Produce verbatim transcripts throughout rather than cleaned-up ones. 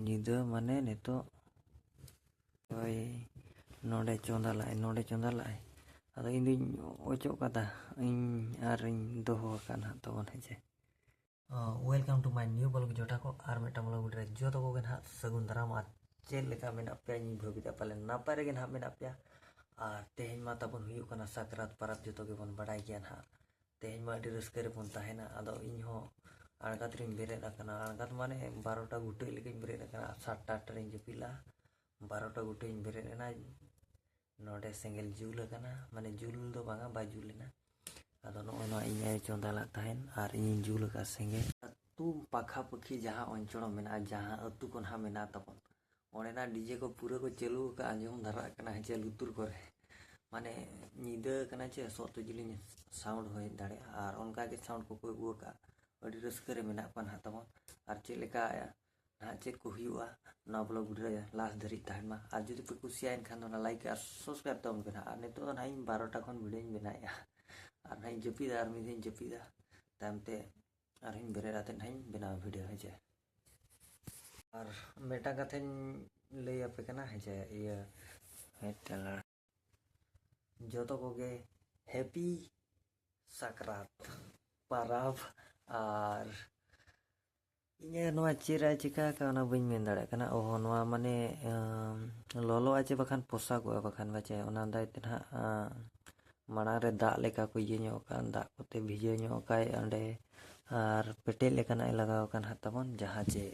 ᱧᱤᱫᱟᱹ ᱢᱟᱱᱮ ᱱᱤᱛᱚᱜ ᱳᱭ ᱱᱚᱰᱮ ᱪᱚᱸᱫᱟ ᱞᱟᱜᱼᱟᱭ, ᱱᱚᱰᱮ ᱪᱚᱸᱫᱟ ᱞᱟᱜᱼᱟᱭ᱾ ᱟᱫᱚ ᱤᱧ ᱫᱩᱧ ᱚᱪᱚᱜ ᱠᱟᱫᱟ, ᱤᱧ ᱟᱨᱤᱧ ᱫᱚᱦᱚ ᱟᱠᱟᱫ ᱱᱟᱦᱟᱜ ᱛᱟᱵᱚᱱ, ᱦᱮᱸ ᱪᱮ? Welcome to my new vlog ᱡᱚᱴᱟ ᱠᱚ, ᱟᱨ ᱢᱤᱫᱴᱟᱝ vlog video ᱨᱮ ᱡᱚᱛᱚ ᱠᱚᱜᱮ ᱱᱟᱦᱟᱜ ᱥᱟᱹᱜᱩᱱ ᱫᱟᱨᱟᱢ᱾ ᱟᱨ ᱪᱮᱫ ᱞᱮᱠᱟ ᱢᱮᱱᱟᱜ ᱯᱮᱭᱟ? ᱤᱧ ᱵᱷᱟᱹᱵᱤᱛᱟ ᱯᱟᱞᱮ ᱱᱟᱯᱟᱭ ᱨᱮᱜᱮ ᱱᱟᱦᱟᱜ ᱢᱮᱱᱟᱜ ᱯᱮᱭᱟ᱾ ᱟᱨ ᱛᱮᱦᱮᱧ ᱢᱟ ᱛᱟᱵᱚᱱ ᱦᱩᱭᱩᱜ ᱠᱟᱱᱟ ᱥᱟᱠᱨᱟᱛ ᱯᱟᱨᱟᱵᱽ, ᱡᱚᱛᱚ ᱜᱮᱵᱚᱱ ᱵᱟᱲᱟᱭ ᱜᱮᱭᱟ ᱱᱟᱦᱟᱜ᱾ ᱛᱮᱦᱮᱧ ᱢᱟ ᱟᱹᱰᱤ ᱨᱟᱹᱥᱠᱟᱹ ᱨᱮᱵᱚᱱ ᱛᱟᱦᱮᱱᱟ᱾ ᱟᱫᱚ ᱤᱧ ᱦᱚᱸ ᱟᱬᱜᱟᱛ ᱨᱤᱧ ᱵᱮᱨᱮᱫ ᱟᱠᱟᱱᱟ, ᱟᱬᱜᱟᱛ ᱢᱟᱱᱮ ᱵᱟᱨᱚᱴᱟ ᱜᱩᱴᱟᱹ ᱞᱮᱠᱟᱧ ᱵᱮᱨᱮᱫ ᱟᱠᱟᱱᱟ᱾ ᱥᱟᱛᱴᱟ ᱟᱴᱴᱟ ᱨᱤᱧ ᱡᱟᱹᱯᱤᱫ ᱞᱟᱜᱼᱟ, ᱵᱟᱨᱚᱴᱟ ᱜᱩᱴᱟᱹᱧ ᱵᱮᱨᱮᱫ ᱮᱱᱟ᱾ ᱱᱚᱰᱮ ᱥᱮᱸᱜᱮᱞ ᱡᱩᱞ ᱟᱠᱟᱱᱟ, ᱢᱟᱱᱮ ᱡᱩᱞ ᱫᱚ ᱵᱟᱝᱟ, ᱵᱟᱭ ᱡᱩᱞ ᱮᱱᱟ᱾ ᱟᱫᱚ ᱱᱚᱜᱼᱚᱭ ᱱᱚᱣᱟ ᱤᱧ ᱟᱭᱳ ᱪᱚᱸᱫᱟ ᱞᱟᱜ ᱛᱟᱦᱮᱱ ᱟᱨ ᱤᱧᱤᱧ ᱡᱩᱞ ᱟᱠᱟᱫ ᱥᱮᱸᱜᱮᱞ᱾ ᱟᱹᱛᱩ ᱯᱟᱠᱷᱟ ᱯᱟᱹᱠᱷᱤ ᱡᱟᱦᱟᱸ ᱚᱧᱪᱚᱲ ᱢᱮᱱᱟᱜᱼᱟ, ᱡᱟᱦᱟᱸ ᱟᱹᱛᱩ ᱠᱚ ᱱᱟᱦᱟᱜ ᱢᱮᱱᱟᱜ ᱛᱟᱵᱚᱱ, ᱚᱸᱰᱮᱱᱟᱜ ᱰᱤᱡᱮ ᱠᱚ ᱯᱩᱨᱟᱹ ᱠᱚ ᱪᱟᱹᱞᱩ ᱟᱠᱟᱫᱼᱟ, ᱟᱸᱡᱚᱢ ᱫᱷᱟᱨᱟᱜ ᱠᱟᱱᱟ ᱦᱮᱸ ᱪᱮ ᱞᱩᱛᱩᱨ ᱠᱚᱨᱮ᱾ ᱢᱟᱱᱮ ᱧᱤᱫᱟᱹ ᱠᱟᱱᱟ ᱪᱮ, ᱥᱚᱜ ᱛᱮ ᱡᱤᱞᱤᱧ ᱥᱟᱣᱩᱱᱰ ᱦᱚᱸ ᱦᱮᱡ ᱫᱟᱲᱮᱭᱟᱜᱼᱟ᱾ ᱟᱨ ᱚᱱᱠᱟ ᱜᱮ ᱥᱟᱣᱩᱱᱰ ᱠᱚᱠᱚ ᱟᱹᱜᱩ ᱟᱠᱟᱫᱼᱟ, ᱟᱹᱰᱤ ᱨᱟᱹᱥᱠᱟᱹ ᱨᱮ ᱢᱮᱱᱟᱜ ᱠᱚᱣᱟ ᱱᱟᱦᱟᱜ ᱛᱟᱵᱚᱱ᱾ ᱟᱨ ᱪᱮᱫ ᱞᱮᱠᱟ ᱱᱟᱦᱟᱜ ᱪᱮᱫ ᱠᱚ ᱦᱩᱭᱩᱜᱼᱟ, ᱱᱚᱣᱟ vlog video ᱨᱮ last ᱫᱷᱟᱹᱨᱤᱡ ᱛᱟᱦᱮᱱ ᱢᱟ᱾ ᱟᱨ ᱡᱩᱫᱤ ᱯᱮ ᱠᱩᱥᱤᱭᱟᱜᱼᱟ, ᱮᱱᱠᱷᱟᱱ ᱫᱚ ᱚᱱᱟ like ᱟᱨ subscribe ᱛᱟᱵᱚᱱ ᱯᱮ ᱱᱟᱦᱟᱜ᱾ ᱟᱨ ᱱᱤᱛᱚᱜ ᱫᱚ ᱱᱟᱦᱟᱜ ᱤᱧ ᱵᱟᱨᱚᱴᱟ ᱠᱷᱚᱱ video ᱧ ᱵᱮᱱᱟᱣᱮᱫᱼᱟ᱾ ᱟᱨ ᱱᱟᱦᱟᱜ ᱤᱧ ᱡᱟᱹᱯᱤᱫᱟ, ᱟᱨ ᱢᱤᱫ ᱫᱷᱟᱣ ᱤᱧ ᱡᱟᱹᱯᱤᱫᱟ, ᱛᱟᱭᱚᱢ ᱛᱮ ᱟᱨᱦᱚᱸᱧ ᱵᱮᱨᱮᱫ ᱟᱛᱮᱫ ᱱᱟᱦᱟᱜ ᱤᱧ ᱵᱮᱱᱟᱣᱟ video, ᱦᱮᱸ ᱪᱮ? ᱟᱨ ᱢᱤᱫᱴᱟᱝ ᱠᱟᱛᱷᱟᱧ ᱞᱟᱹᱭ ᱟᱯᱮ ᱠᱟᱱᱟ, ᱦᱮᱸ ᱪᱮ? ᱤᱭᱟᱹ, ᱦᱮᱸ, ᱴᱮᱞᱟᱨ᱾ ᱡᱚᱛᱚ ᱠᱚᱜᱮ happy ᱥᱟᱠᱨᱟᱛ ᱯᱟᱨᱟᱵᱽ᱾ ᱟᱨ ᱤᱧᱟᱹᱜ ᱱᱚᱣᱟ ᱪᱮᱫ ᱨᱮ ᱪᱤᱠᱟ ᱟᱠᱟᱱᱟ, ᱚᱱᱟ ᱵᱟᱹᱧ ᱢᱮᱱ ᱫᱟᱲᱮᱭᱟᱜ ᱠᱟᱱᱟ᱾ ᱚᱦᱚ, ᱱᱚᱣᱟ ᱢᱟᱱᱮ, ᱟᱢ, ᱞᱚᱞᱚᱜᱼᱟ ᱪᱮ ᱵᱟᱠᱷᱟᱱ ᱯᱚᱥᱟᱜᱚᱜᱼᱟ, ᱵᱟᱠᱷᱟᱱ ᱵᱟᱪᱮ, ᱚᱱᱟ ᱫᱟᱭ ᱛᱮ ᱱᱟᱦᱟᱜ, ᱟᱢ, ᱢᱟᱲᱟᱝ ᱨᱮ ᱫᱟᱜ ᱞᱮᱠᱟ ᱠᱚ ᱤᱭᱟᱹ ᱧᱚᱜ ᱟᱠᱟᱫ, ᱫᱟᱜ ᱠᱚᱛᱮ ᱵᱷᱤᱡᱟᱹᱣ ᱧᱚᱜ ᱟᱠᱟᱫ ᱚᱸᱰᱮ᱾ ᱟᱨ ᱯᱮᱴᱮᱡ ᱞᱮᱠᱟᱱᱟᱜ ᱮ ᱞᱟᱜᱟᱣ ᱟᱠᱟᱫ ᱱᱟᱦᱟᱜ ᱛᱟᱵᱚᱱ, ᱡᱟᱦᱟᱸ ᱪᱮ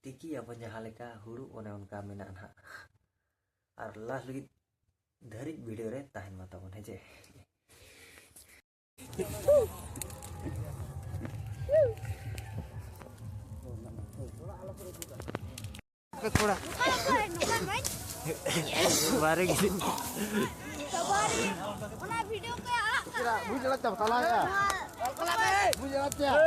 ᱛᱤᱠᱤᱭᱟᱵᱚᱱ ᱡᱟᱦᱟᱸ ᱞᱮᱠᱟ ᱦᱩᱲᱩ, ᱚᱱᱮ ᱚᱱᱠᱟ ᱢᱮᱱᱟᱜᱼᱟ ᱱᱟᱦᱟᱜ᱾ ᱟᱨ last ᱞᱟᱹᱜᱤᱫ ᱫᱷᱟᱹᱨᱤᱡ video ᱨᱮ ᱛᱟᱦᱮᱱ ᱢᱟ ᱛᱟᱵᱚᱱ, ᱦᱮᱸ ᱪᱮ? ᱛᱷᱚᱲᱟ ᱵᱟᱨᱮ ᱜᱮ᱾ ᱚᱱᱟ video ᱯᱮ ᱟᱲᱟᱜ ᱠᱟᱜᱼᱟ᱾ ᱵᱩᱡᱽ ᱫᱟᱲᱮᱭᱟᱜ ᱛᱟᱢ, ᱛᱟᱞᱟ ᱦᱮᱸ᱾ ᱵᱩᱡᱽ ᱫᱟᱲᱮᱭᱟᱜ ᱛᱟᱢ᱾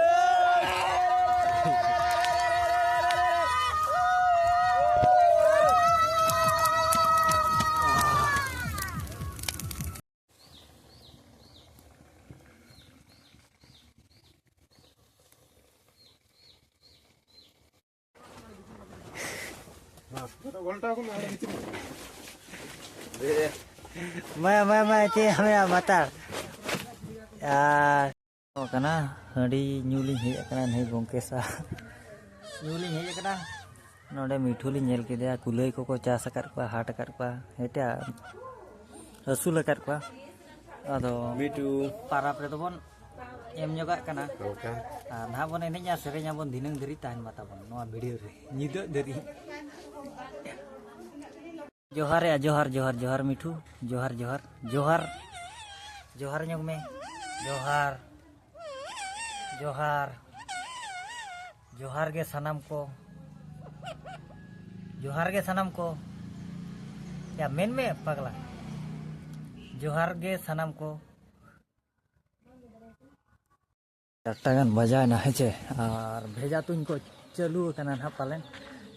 ᱢᱟ, ᱢᱟ, ᱢᱟ, ᱪᱮᱫ ᱮᱢ ᱢᱮᱱᱟ, ᱢᱟᱛᱟᱞ? ᱟᱨ ᱠᱟᱱᱟ, ᱦᱟᱺᱰᱤ ᱧᱩ ᱞᱤᱧ ᱦᱮᱡ ᱟᱠᱟᱱᱟ, ᱱᱟᱹᱭ ᱜᱚᱢᱠᱮ ᱥᱟᱶ᱾ ᱧᱩ ᱞᱤᱧ ᱦᱮᱡ ᱟᱠᱟᱱᱟ᱾ ᱱᱚᱰᱮ ᱢᱤᱴᱷᱩ ᱞᱤᱧ ᱧᱮᱞ ᱠᱮᱫᱮᱭᱟ, ᱠᱩᱞᱟᱹᱭ ᱠᱚᱠᱚ ᱪᱟᱥ ᱟᱠᱟᱫ ᱠᱚᱣᱟ, ᱦᱟᱴ ᱟᱠᱟᱫ ᱠᱚᱣᱟ, ᱦᱮᱸ, ᱟᱹᱥᱩᱞ ᱟᱠᱟᱫ ᱠᱚᱣᱟ᱾ ᱟᱫᱚ ᱢᱤᱴᱷᱩ᱾ ᱯᱟᱨᱟᱵᱽ ᱨᱮᱫᱚ ᱵᱚᱱ ᱮᱢ ᱧᱚᱜᱟᱜ ᱠᱟᱱᱟ᱾ ᱚᱱᱠᱟ᱾ ᱟᱨ ᱱᱟᱦᱟᱜ ᱵᱚᱱ ᱮᱱᱮᱡᱼᱟ, ᱥᱮᱨᱮᱧ ᱟᱵᱚᱱ, ᱫᱷᱤᱱᱟᱹᱝ ᱫᱷᱟᱹᱨᱤᱡ ᱛᱟᱦᱮᱱ ᱢᱟ ᱛᱟᱵᱚᱱ ᱱᱚᱣᱟ ᱵᱷᱤᱰᱤᱭᱳ ᱨᱮ, ᱧᱤᱫᱟᱹ ᱫᱷᱟᱹᱨᱤᱡ᱾ ᱡᱚᱦᱟᱨ ᱭᱟ, ᱡᱚᱦᱟᱨ, ᱡᱚᱦᱟᱨ, ᱡᱚᱦᱟᱨ ᱢᱤᱴᱷᱩ, ᱡᱚᱦᱟᱨ, ᱡᱚᱦᱟᱨ, ᱡᱚᱦᱟᱨ, ᱡᱚᱦᱟᱨ ᱧᱚᱜ ᱢᱮ, ᱡᱚᱦᱟᱨ, ᱡᱚᱦᱟᱨ, ᱡᱚᱦᱟᱨ ᱜᱮ ᱥᱟᱱᱟᱢ ᱠᱚ, ᱡᱚᱦᱟᱨ ᱜᱮ ᱥᱟᱱᱟᱢ ᱠᱚ, ᱭᱟ ᱢᱮᱱ ᱢᱮ ᱯᱟᱜᱽᱞᱟ, ᱡᱚᱦᱟᱨ ᱜᱮ ᱥᱟᱱᱟᱢ ᱠᱚ᱾ ᱪᱟᱨᱴᱟ ᱜᱟᱱ ᱵᱟᱡᱟᱣᱮᱱᱟ, ᱦᱮᱸ ᱪᱮ? ᱟᱨ ᱵᱷᱮᱡᱟ ᱛᱩᱧ ᱠᱚ ᱪᱟᱹᱞᱩ ᱟᱠᱟᱱᱟ ᱱᱟᱦᱟᱜ ᱯᱟᱞᱮᱱ᱾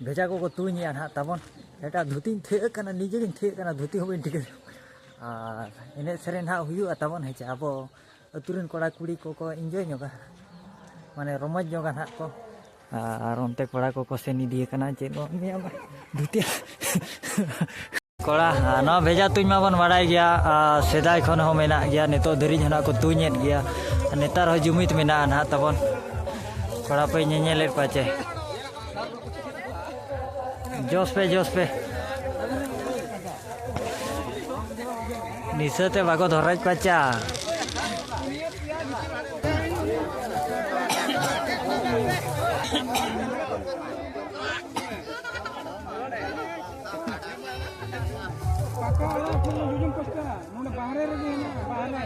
ᱵᱷᱮᱡᱟ ᱠᱚᱠᱚ ᱛᱩᱧᱮᱜᱼᱟ ᱱᱟᱦᱟᱜ ᱛᱟᱵᱚᱱ᱾ ᱮᱴᱟᱜ ᱫᱷᱩᱛᱤᱧ ᱛᱷᱟᱹᱜ ᱟᱠᱟᱱᱟ, ᱱᱤᱡᱮ ᱜᱤᱧ ᱛᱷᱟᱹᱜ ᱟᱠᱟᱱᱟ, ᱫᱷᱩᱛᱤ ᱦᱚᱸ ᱵᱟᱹᱧ ᱴᱷᱤᱠᱟᱹ᱾ ᱟᱨ ᱮᱱᱮᱡ ᱥᱮᱨᱮᱧ ᱱᱟᱦᱟᱜ ᱦᱩᱭᱩᱜᱼᱟ ᱛᱟᱵᱚᱱ, ᱦᱮᱸ ᱪᱮ? ᱟᱵᱚ ᱟᱹᱛᱩ ᱨᱮᱱ ᱠᱚᱲᱟ ᱠᱩᱲᱤ ᱠᱚᱠᱚ ᱤᱱᱡᱚᱭ ᱧᱚᱜᱟ, ᱢᱟᱱᱮ ᱨᱚᱢᱚᱡᱽ ᱧᱚᱜᱟ ᱱᱟᱦᱟᱜ ᱠᱚ᱾ ᱟᱨ ᱚᱱᱛᱮ ᱠᱚᱲᱟ ᱠᱚᱠᱚ ᱥᱮᱱ ᱤᱫᱤ ᱟᱠᱟᱱᱟ, ᱪᱮᱫ ᱵᱚᱱ ᱞᱟᱹᱭᱟ, ᱫᱷᱩᱛᱤ᱾ ᱠᱚᱲᱟ, ᱱᱚᱣᱟ ᱵᱷᱮᱡᱟ ᱛᱩᱧ ᱢᱟᱵᱚᱱ ᱵᱟᱲᱟᱭ ᱜᱮᱭᱟ, ᱟᱨ ᱥᱮᱫᱟᱭ ᱠᱷᱚᱱ ᱦᱚᱸ ᱢᱮᱱᱟᱜ ᱜᱮᱭᱟ, ᱱᱤᱛᱚᱜ ᱫᱷᱟᱹᱨᱤᱡ ᱦᱚᱸ ᱱᱟᱜ ᱠᱚ ᱛᱩᱧᱮᱫ ᱜᱮᱭᱟ᱾ ᱱᱮᱛᱟᱨ ᱦᱚᱸ ᱡᱩᱢᱤᱫ ᱢᱮᱱᱟᱜᱼᱟ ᱱᱟᱦᱟᱜ ᱛᱟᱵᱚᱱ᱾ ᱠᱚᱲᱟ ᱯᱮ ᱧᱮᱧᱮᱞᱮᱫ ᱠᱚᱣᱟ ᱪᱮ? ᱡᱚᱥ ᱯᱮ, ᱡᱚᱥ ᱯᱮ᱾ ᱱᱤᱥᱟᱹ ᱛᱮ ᱵᱟᱠᱚ ᱫᱷᱚᱨᱟᱭᱮᱫ ᱠᱚᱣᱟ ᱪᱟ᱾ ᱯᱟᱠᱟ ᱚᱲᱟᱜ ᱠᱷᱚᱱ ᱫᱚ ᱡᱚᱡᱚᱢ ᱯᱟᱥᱴᱟ, ᱱᱚᱰᱮ ᱵᱟᱦᱨᱮ ᱨᱮᱜᱮ ᱦᱮᱱᱟᱜᱼᱟ, ᱵᱟᱦᱨᱮ᱾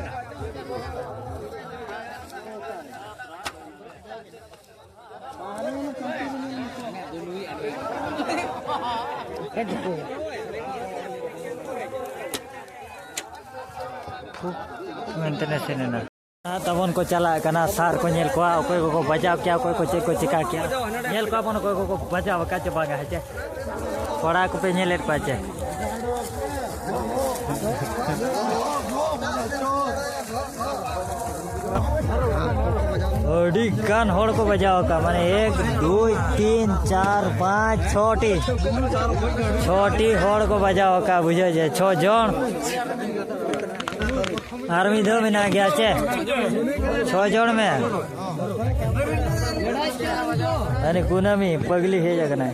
ᱢᱮᱱᱛᱮ ᱱᱟᱥᱮ ᱱᱮᱱᱟ᱾ ᱛᱟᱵᱚᱱ ᱠᱚ ᱪᱟᱞᱟᱜ ᱠᱟᱱᱟ, ᱥᱟᱨ ᱠᱚ ᱧᱮᱞ ᱠᱚᱣᱟ, ᱚᱠᱚᱭ ᱠᱚᱠᱚ ᱵᱟᱡᱟᱣ ᱠᱮᱭᱟ, ᱚᱠᱚᱭ ᱠᱚ ᱪᱮᱫ ᱠᱚ ᱪᱮᱠᱟ ᱠᱮᱭᱟ᱾ ᱧᱮᱞ ᱠᱚᱣᱟ ᱵᱚᱱ ᱚᱠᱚᱭ ᱠᱚᱠᱚ ᱵᱟᱡᱟᱣ ᱟᱠᱟᱫ ᱪᱮ ᱵᱟᱝᱟ, ᱦᱮᱸ ᱪᱮ? ᱠᱚᱲᱟ ᱠᱚᱯᱮ ᱧᱮᱞᱮᱫ ᱠᱚᱣᱟ ᱪᱮ? ᱟᱹᱰᱤ ᱜᱟᱱ ᱦᱚᱲ ᱠᱚ ᱵᱟᱡᱟᱣ ᱟᱠᱟᱫ, ᱢᱟᱱᱮ ᱮᱠ, ᱫᱩᱭ, ᱛᱤᱱ, ᱪᱟᱨ, ᱯᱟᱸᱪ, ᱪᱷᱚᱴᱤ, ᱪᱷᱚᱴᱤ ᱦᱚᱲ ᱠᱚ ᱵᱟᱡᱟᱣ ᱟᱠᱟᱫ, ᱵᱩᱡᱷᱟᱹᱣ ᱡᱮ ᱪᱷᱚ ᱡᱚᱱ᱾ ᱟᱨ ᱢᱤᱫ ᱫᱷᱟᱣ ᱢᱮᱱᱟᱜ ᱜᱮᱭᱟ ᱪᱮ? ᱪᱷᱚ ᱡᱚᱱ ᱢᱮ᱾ ᱟᱨ ᱠᱩᱱᱟᱹᱢᱤ ᱯᱟᱜᱽᱞᱤ ᱦᱮᱡ ᱟᱠᱟᱱᱟᱭ᱾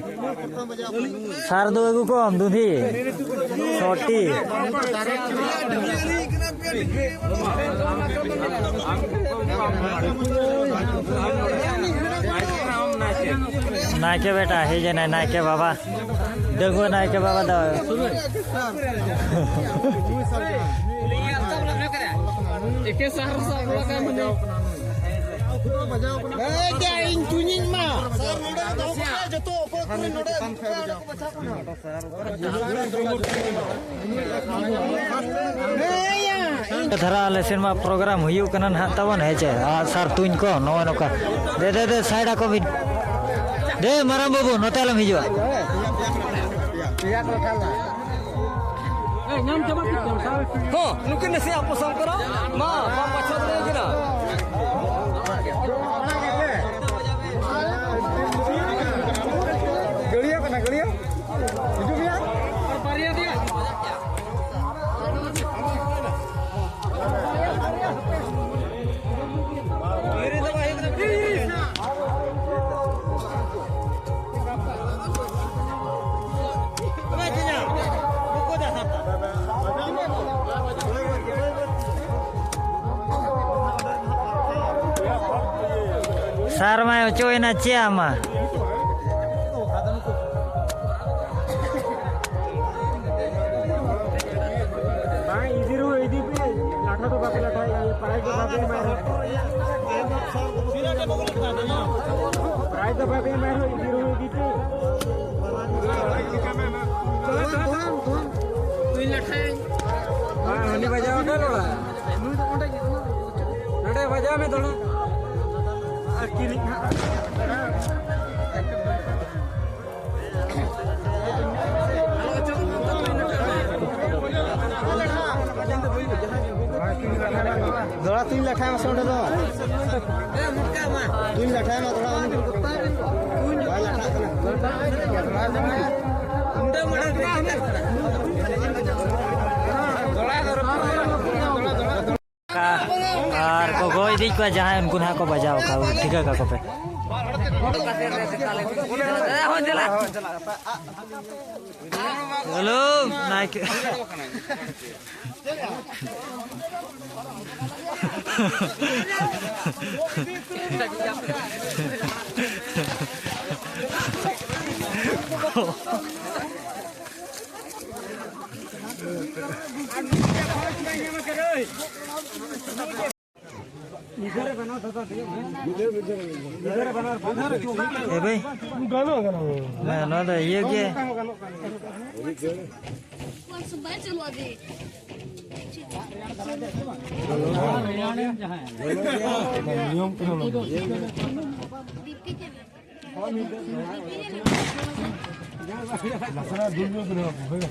ᱥᱟᱨ ᱫᱚ ᱟᱹᱜᱩ ᱠᱚᱢ, ᱫᱩᱸᱫᱷᱤ᱾ ᱥᱚᱴᱤ᱾ ᱱᱟᱭᱠᱮ ᱵᱮᱴᱟ, ᱦᱮᱡ ᱮᱱᱟᱭ ᱱᱟᱭᱠᱮ ᱵᱟᱵᱟ᱾ ᱰᱟᱺᱜᱩᱣᱟᱹ ᱱᱟᱭᱠᱮ ᱵᱟᱵᱟ ᱫᱚ᱾ ᱮᱠᱮ ᱥᱟᱨ ᱥᱟᱨ ᱞᱟᱜᱟ ᱢᱟᱱᱮ᱾ ᱮᱭ, ᱡᱟ, ᱤᱧ ᱛᱩᱧᱤᱧ ᱢᱟ᱾ ᱥᱟᱨ, ᱱᱚᱰᱮ ᱫᱚᱦᱚ ᱠᱟᱜ ᱢᱮ, ᱡᱚᱛᱚ ᱚᱠᱚᱭ ᱠᱚᱨᱮ ᱱᱚᱰᱮ ᱟᱹᱜᱩ ᱠᱚᱣᱟ, ᱚᱸᱰᱮ ᱠᱚ ᱵᱟᱪᱷᱟᱣ ᱠᱚᱣᱟ᱾ ᱦᱮᱸ, ᱭᱟ, ᱤᱧ ᱫᱷᱟᱨᱟ ᱟᱞᱮ ᱥᱮᱱ ᱢᱟ ᱯᱨᱳᱜᱨᱟᱢ ᱦᱩᱭᱩᱜ ᱠᱟᱱᱟ ᱱᱟᱦᱟᱜ ᱛᱟᱵᱚᱱ, ᱦᱮᱸ ᱪᱮ? ᱟᱨ ᱥᱟᱨ ᱛᱩᱧ ᱠᱚ ᱱᱚᱜᱼᱚ ᱱᱚᱝᱠᱟ᱾ ᱫᱮ, ᱫᱮ, ᱫᱮ, ᱥᱟᱭᱤᱰ ᱟᱠᱚ ᱵᱤᱱ᱾ ᱫᱮ, ᱢᱟᱨᱟᱝ ᱵᱟᱹᱵᱩ, ᱱᱚᱛᱮ ᱟᱞᱚᱢ ᱦᱤᱡᱩᱜᱼᱟ᱾ ᱮ, ᱧᱟᱢ ᱪᱟᱵᱟ ᱠᱮᱫ ᱠᱚᱣᱟᱢ, ᱥᱟᱵ ᱦᱚᱸ, ᱱᱩᱠᱤᱱ ᱱᱟᱥᱮᱭᱟᱜ ᱯᱚᱥᱟᱢ ᱠᱟᱱᱟ᱾ ᱢᱟ, ᱵᱟᱢ ᱵᱟᱪᱷᱟᱣ ᱫᱟᱲᱮᱭᱟᱠᱤᱱᱟ᱾ ᱜᱟᱹᱲᱭᱟᱹ ᱠᱟᱱᱟ, ᱜᱟᱹᱲᱭᱟᱹ᱾ ᱦᱤᱡᱩᱜ ᱢᱮᱭᱟ᱾ ᱥᱟᱨ ᱢᱟᱭ ᱚᱪᱚᱭᱮᱱᱟ ᱪᱮᱫ ᱟᱢᱟ? ᱵᱟᱝ, ᱤᱫᱤ ᱨᱮᱦᱚᱸ ᱤᱫᱤ ᱯᱮ, ᱞᱟᱴᱷᱟ ᱫᱚ ᱵᱟᱯᱮ ᱞᱟᱴᱷᱟᱭᱟ, ᱯᱨᱟᱭᱤᱡᱽ ᱫᱚ ᱵᱟᱯᱮ ᱮᱢᱟᱭ ᱨᱮᱦᱚᱸ᱾ ᱯᱨᱟᱭᱤᱡᱽ ᱫᱚ ᱵᱟᱯᱮ ᱮᱢᱟᱭ ᱨᱮᱦᱚᱸ, ᱤᱫᱤ ᱨᱮᱦᱚᱸ ᱤᱫᱤ ᱯᱮ᱾ ᱵᱟᱝ, ᱦᱟᱹᱱᱤ ᱵᱟᱡᱟᱣ ᱟᱠᱟᱱ ᱚᱲᱟᱜ᱾ ᱱᱚᱰᱮ ᱵᱟᱡᱟᱣ ᱢᱮ ᱛᱷᱚᱲᱟ᱾ ᱟᱨ ᱠᱤᱨᱤᱧ ᱦᱟᱸᱜ᱾ ᱫᱚᱲᱟ ᱛᱩᱧ ᱞᱟᱴᱷᱟᱭ ᱢᱟᱥᱮ ᱚᱸᱰᱮ ᱫᱚ᱾ ᱛᱩᱧ ᱞᱟᱴᱷᱟᱭ ᱢᱟ ᱫᱚᱲᱟ᱾ ᱵᱟᱭ ᱞᱟᱴᱷᱟᱜ ᱠᱟᱱᱟ᱾ ᱟᱨ ᱠᱚ ᱜᱚᱡ ᱤᱫᱤᱭᱮᱫ ᱠᱚᱣᱟ ᱡᱟᱦᱟᱸᱭ, ᱩᱱᱠᱩ ᱱᱟᱦᱟᱜ ᱠᱚ ᱵᱟᱡᱟᱣ ᱟᱠᱟᱫ, ᱴᱷᱤᱠᱟᱹ ᱠᱟᱠᱚ ᱯᱮ᱾ ᱦᱮᱞᱳ, ᱱᱟᱭᱠᱮ᱾ ᱮ ᱵᱷᱟᱹᱭ᱾ ᱜᱟᱱᱚᱜᱼᱟ, ᱜᱟᱱᱚᱜᱼᱟ᱾ ᱦᱮᱸ, ᱱᱚᱣᱟ ᱫᱚ ᱤᱭᱟᱹ ᱜᱮ᱾ ᱱᱤᱭᱚᱢ ᱠᱟᱱᱟ ᱱᱚᱣᱟ ᱫᱚ᱾ ᱱᱟᱥᱮᱱᱟᱜ ᱫᱩᱞ ᱧᱚᱜ ᱠᱟᱱᱟ ᱵᱟᱵᱩ, ᱦᱳᱭ᱾